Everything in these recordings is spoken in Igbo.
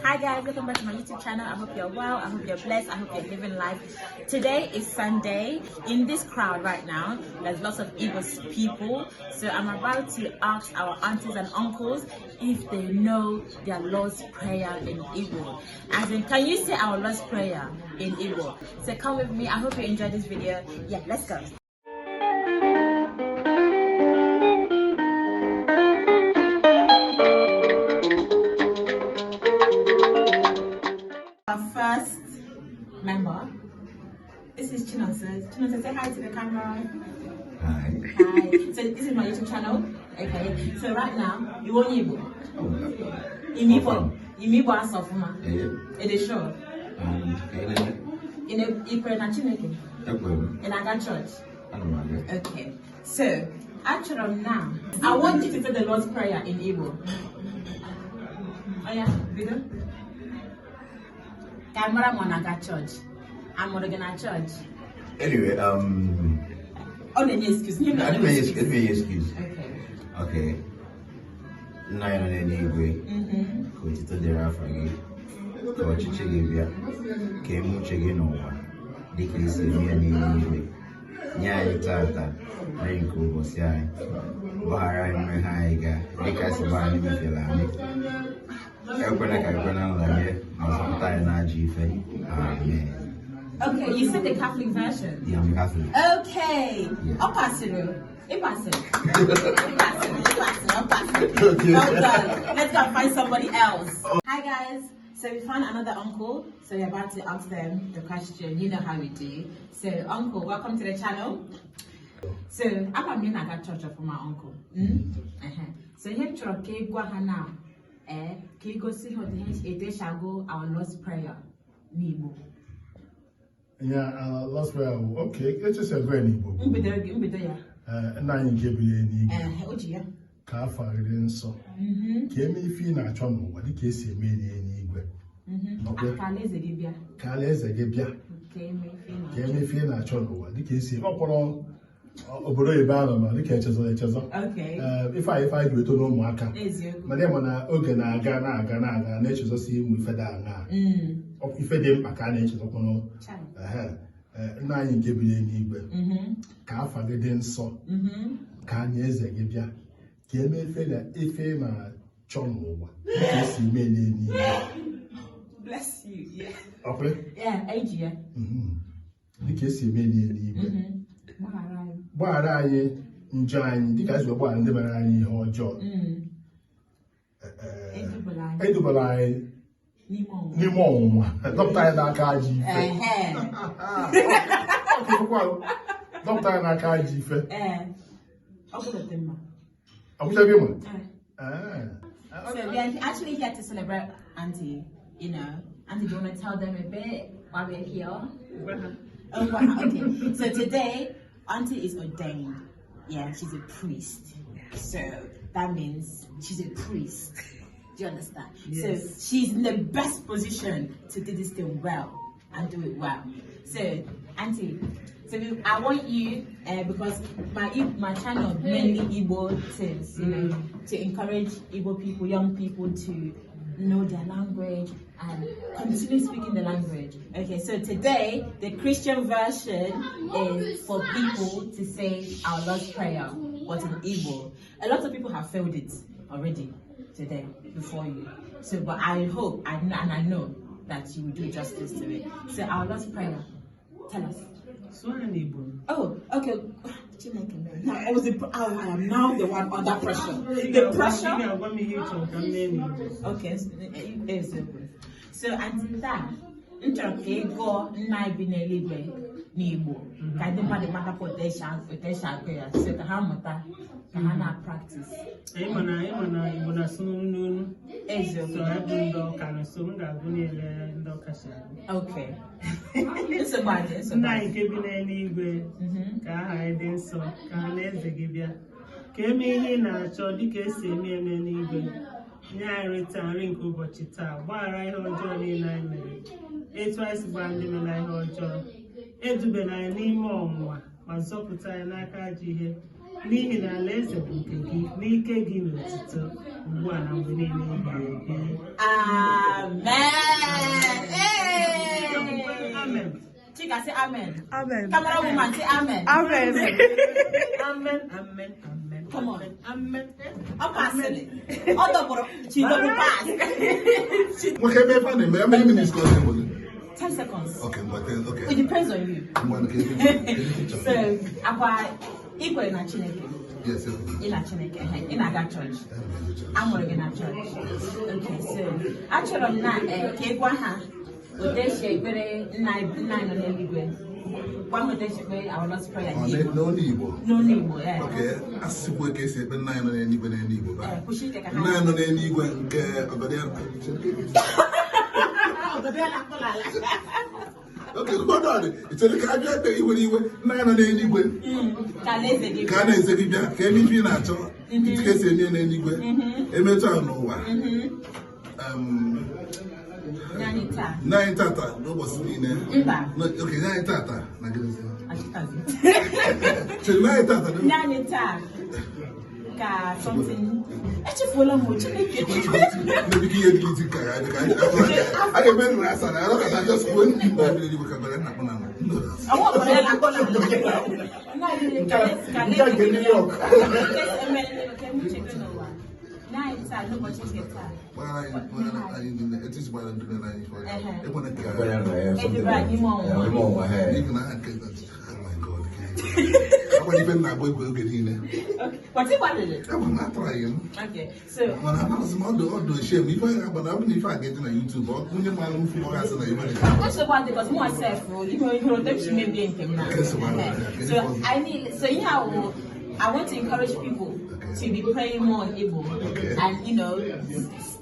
Hi guys, welcome back to my YouTube channel. I hope you're well, I hope you're blessed, I hope you're living life. Today is Sunday. In this crowd right now, there's lots of Igbo people. So I'm about to ask our aunties and uncles if they know their Lord's Prayer in Igbo. As in, can you say our Lord's Prayer in Igbo? So come with me. I hope you enjoy this video. Yeah, let's go. Our first member. This is Chinonso. Chinonso, say hi to the camera. Hi. Hi. So this is my YouTube channel. Okay. So right now, you want Igbo. Ị ma Igbo. Ị ma Igbo asụ ọfụma. Ee. It is sure. Ka ị na-eme? Ị na-ekwere na Chineke? Ekwere m. Ị na-aga church? Ana m aga. Okay. So, achọrọ m now. I want you to say the Lord's Prayer in Igbo. Oh yeah, bido. Ka mara ma ọ na-aga church. A mụrụ gị na church? Anyway, Ọ na-enye excuse. Nye m I didn't excuse. make excuse. Okay. Okay. Nna anyị nọ n'eluigwe, ka otito dịrị afa gị, ka ọchịchị gị bịa, ka eme uche gị n'ụwa dịka esi eme ya n'eluigwe. Nye anyị tata nri nke ụbọchị anyị. Gbaghara anyị mmehie anyị ga dịka esi gbaghara ndị mehiere anyị. Ekwela ka ekwe na nranye ma zọpụta anyị n'ajọ ife. Amen. Okay, you said the Catholic version. Yeah, I'm Catholic. Okay. Yeah. Ọ pasịrị. Ị pasịrị. Ị pasịrị. Ị pasịrị. Ọ pasịrị. Okay. Well done. Let's go and find somebody else. Hi guys. So we found another uncle. So we're about to ask them the question. You know how we do. So uncle, welcome to the channel. So ama m na ị na-aga church ọfụma, uncle. So ihe m chọrọ ka ị gwa ha now, ka ị gosi ha otu esi agụ our Lord's Prayer n'Igbo. Yeah, our Lord's Prayer. Okay, let's just agree n'Igbo. Mbido mbido ya. Nna anyị nke bi n'eluigwe, O ji ya. Ka afa gị dị nsọ, ka eme ife ị na-achọ n'ụwa dịka esi eme n'eluigwe. Okay. Ka alaeze gị bịa. Ka alaeze gị bịa, Ka eme ife ị ka na-achọ. Eme ife ị na-achọ n'ụwa dịka esi ọkpọrọ obodo oyibo ahụ nọ dịka echezọ echezọ. Ife anyị ji eto n'ụmụaka. Eziokwu. Mana ịma na oge na-aga na-aga na-aga na-echezọsi ịmụ ife dị aṅaa. Ife dị mkpa ka a na-echezọkwanụ. Chai. Ehe. Nna anyị nke bi n'eluigwe, ka afa gị dị nsọ, ka alaeze gị bịa, ka eme ife na ife ị na-achọ n'ụwa dịka esi eme n'eluigwe. Bless you. Yeah. Ọkwe? Yeah, eji ya. Dịka esi eme n'eluigwe. Gbaghara anyị. Gbaghara anyị njọ anyị dịka esi wee gbaghara ndị mere anyị ihe ọjọọ. Edubala anyị Edubala anyị n'ime ọnwụnwa. N'ime ọnwụnwa, dọpụta anyị n'aka ajọ ife. Ọkụkwa, dọpụta anyị n'aka ajọ ife. Ee. Ọ bụrụ dị mma. Ọkwụchaghị ma? Ee. Ee. So we are actually here to celebrate Auntie. Auntie, do you want to tell them a bit why we're here? Oh, wow. Okay. So today, Auntie is ordained. Yeah, she's a priest. So that means she's a priest. Do you understand? Yes. So she's in the best position to do this thing well and do it well. So, Auntie, so I want you, because my channel mainly Igbo things, to encourage Igbo people, young people to know their language and continue speaking the language. Okay, so today the Christian version is for people to say our Lord's Prayer, but in Igbo. A lot of people have failed it already today before you. So, but I hope and I know that you will do justice to it. So, our Lord's Prayer, tell us. Sụọ ya n'Igbo. Oh, okay. Chineke mere. Now, I am now the one under pressure. The Ị pressure. Ga-agwa m ihe ị chọrọ ka m mee n'Igbo. Okay, eziokwu. So, Aunty, taa, m chọrọ ka ị gụọ Nna anyị bi n'eluigwe n'Igbo ka ndị mmadụ matakwa otu esi agụ ya, so ka ha mụta ka ha na-practice. Anyị ma na Igbo na-asụ n'olu n'olu. So Eziokwu. Anyị bụ ndị Ọka na so m ga-agụ niile ndị Ọka si agụ. Okay. Nsogbu adị, nsogbu Nna anyị adị. Nke bi n'eluigwe, ka aha gị dị nsọ, ka alaeze gị bịa, ka eme ihe ị na-achọ dịka esi eme eme n'igwe. Nye anyị nri taa nri nke ụbọchị taa. Gbaghara ihe ọjọọ niile anyị mere etu anyị si gbaa ndị mere ihe ọjọọ. Edubela anyị n'ime ọnwụnwa ma zọpụta anyị n'aka ajọ ihe, n'ihi na alaeze bụ nke gị n'ike gị na otuto ugbu a na mgbe niile ebighị ebi. Amen. Speaker, say amen. Amen. Camera woman, say amen. Amen. Amen, amen, amen. Come on. Amen. Ọ pasịrị. Ọ dọgburu. She double pass. She Nwoke ebe ife a na-eme, how many minutes ka ọ na-ewe gị? 10 seconds. Okay, ngwa, okay. It depends on you. Ngwa, nke ebe So, akwa ikwere na Chineke. Yes. Ị na Chineke, ehe, ị na-aga chọọchị. A mụrụ gị na chọọchị. Okay, so achọrọ m na ka ị gwa ha otu esi ekpere nna nna anyị nọ n'eluigwe. Gwa ha otu esi ekpere our Lord's Prayer Ọ n'Igbo. n'olu Igbo. N'olu Igbo, eh. Okay, asịsịkwa ka esi ekpe nna anyị nọ n'eluigwe n'eluigbo ba. Eh, kwụsị ike ka ha. Nna anyị nọ n'eluigwe nke ọgọdọ ya. Ọgọdọ ya na-akpọ n'ala. Okay, hold on. Ị chere ka a bịa ekpe iwere iwe nna anyị nọ n'eluigwe Ka alaeze gị ka a na-eze gị bịa ka eme ife ị na-achọ ka esi eme ya n'eluigwe emetụ ahụ n'ụwa. Nye anyị taa. Nna anyị tata n'ụbọchị niile. Mba. Okay, nye anyị tata na gịnịzi? Achịtazi. Chere nne anyị tata Nye anyị taa ka something. Echefuola m o, Chineke. Maybe ihe dị iti ka ya dị ka anyị a ga-eme nrị asa na arọkọta just kwuo ndị Igbo abịa eluigwe ka gwara nna kpọ n'ala. Ọnwa ọbụla ya na-akpọ n'ala. Nna anyị ka Nke a nke alaeze gị New bịa. York. Ka esi eme n'eluigwe, ka eme uche gị n'ụwa. Nye anyị taa n'ụbọchị nke taa. Gbara anyị gbara anyị ndị nne etu isi gbara ndị nne anyị ife ọjọọ. Ekwena ka Ekwena ka ya Edebe anyị ime ọnwụnwa. Ime ọnwụnwa, he. n'ihi na aha nke oh my God. Akwa ife m na-agba egwu oge niile. Okay. But ị gbalịrị. Abụ m atụrụ m. Okay. So, Mana amaghịzị m ọdụ eshem ife a ga-agba na ọ bụ na ife a ga-eji na YouTube ọ onye maara m fụ ọ ga-asị na ife na nsogbu adị because mụ myself, ihe otu m si mebie nke m na. Okay, so why- okay, So I need, so ihe a wụ, I want to encourage people to be praying more in Igbo Okay. and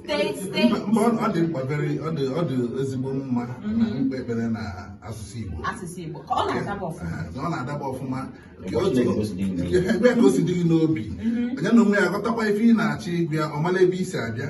stay Mba, ọ dị mkpa very ọ dị ezigbo mma na mkpe ekpere na asụsụ Igbo. Asụsụ Igbo ka ọ na-adaba ọfụma. Ọ na-adaba ọfụma. Ebe ka o si dị gị n'obi. Ebe ka o si dị gị n'obi onye na onwe ya aghọtakwa ife ị na-achọ ịbịa ọ mara ebe i si abịa.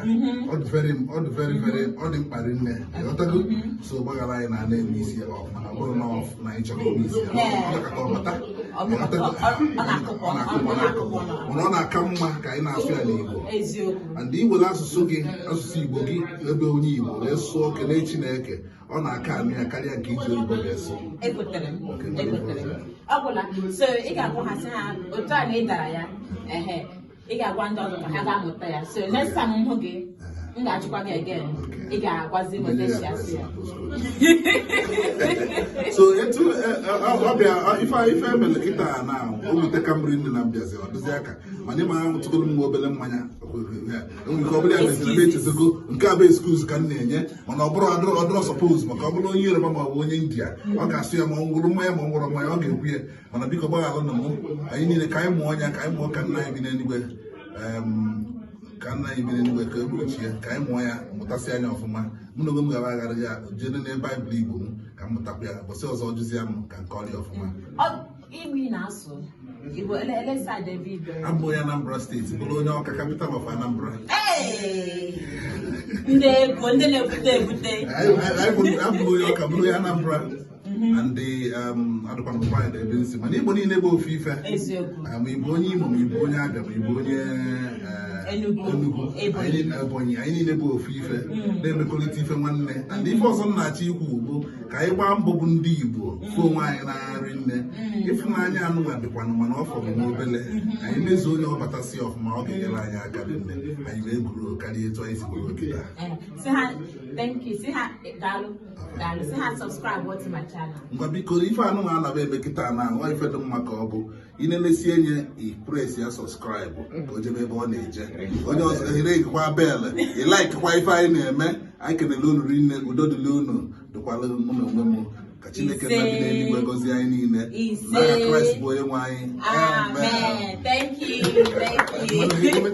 Ọ dị very ọ dị very very ọ dị mkpa rinne, ịghọtago? So gbaghara anyị na ana eme isi ya ọfụma na ọ bụrụ na ọ na anyị chọrọ ime isi ya ọ dọkata ọ bata. Ọ bata, ọ na-akụpụ, Ọ na-akụpụ, ọ na-akụpụ, mana ọ na-aka mma ka anyị na-asụ ya n'Igbo. Eziokwu. And iwere asụsụ gị, asụsụ Igbo gị, ebe onye Igbo wee sụọ kelee Chineke, ọ na-aka anụ ya karịa nke iji oyibo wee sụọ. Ekwetere m, ekwetere m. Ọ gwụla. So ị ga-agwa ha sị ha otu a na ị dara ya, ehe, ị ga-agwa ndị ọzọ ka ha ga-amụta ya. So next time m hụ gị, m ga-achịkwa gị again, ị ga-agwazi m otu esi asụ ya. So etu ọbịa ife ife emere kịta na o wute ka mmiri nne na mbịazi ọ dịzi aka mana ịma ahụ tụgoro m nwa obere mmanya enwere ike ọ bụla ya meziri m echezogo. Nke a bụ excuse ka m na-enye, mana ọ bụrụ ọdụrọ suppose maka ọ bụrụ onye Yoruba ma ọ bụ onye India, ọ ga-asụ ya ma ọ nwụrụ mmanya ma ọ nwụrụ mmanya ọ ga-ekwu ya. Mana biko gbaghalụ na mụ anyị niile ka anyị mụọ ọnya, ka anyị mụọ ka nna anyị bi n'eluigwe, ka nna anyị bi n'eluigwe ka e gbochie ka anyị mụọ ya mụtasị anya ọfụma. Mụ na onwe m gara aghara ya jee n'ebe Baịbụl Igbo m ka m mụtakwa ya. Bọsị ọzọ jụzie m ka nke ọrịa ọfụma. Igbo ị na-asụ Igbo ele ele side ebe Igbo? Abụ onye Anambra Steeti, bụrụ onye Ọka, capital of Anambra. Hey! Ndị ego ndị na-ebute ebute. Abụ onye Ọka, bụrụ onye Anambra and adịkwa m pride ebe nsi, mana Igbo niile bụ ofu ife. Eziokwu. Ma ị bụ onye Imo, ma ị bụ onye Abịa, ma ị bụ onye Enugu, Enugu, Ebonyi. Ebonyi, anyị niile bụ ofu ife na-emekọrịta ife nwanne. And ife ọzọ m na-achọ ikwu bụ ka anyị gbaa mbọ bụ ndị Igbo fụ onwe anyị na-arị nne. Ịfụnanya anụnwa dịkwanụ, mana ọ fọrọ nwa obele anyị mezuo onye ọ batasị ọfụma, ọ ga-enyere anyị aka dị nne, anyị wee gụrụ karịa etu anyị si gwuru kịta. Sị ha thank you, sị ha daalụ daalụ, sị ha subscribe to my channel. Ngwa, biko, ife anụnwa anaba eme kịta na nwa ife dị mma ka ọ bụ ịna-emesi enye i press ya subscribe ka o jebe ebe ọ na-eje, onye ọzọ ehere ekwa bell, ị like kwa ife anyị na-eme. Anyị kenele unu rinne. Udo dịle unu, dịkwala mụ na onwe m. Ka Chineke nna bi n'eluigwe gọzie anyị niile. Ise. N'aha Kraịst bụ onye nwe anyị. Amen. Thank you, thank you. Amen.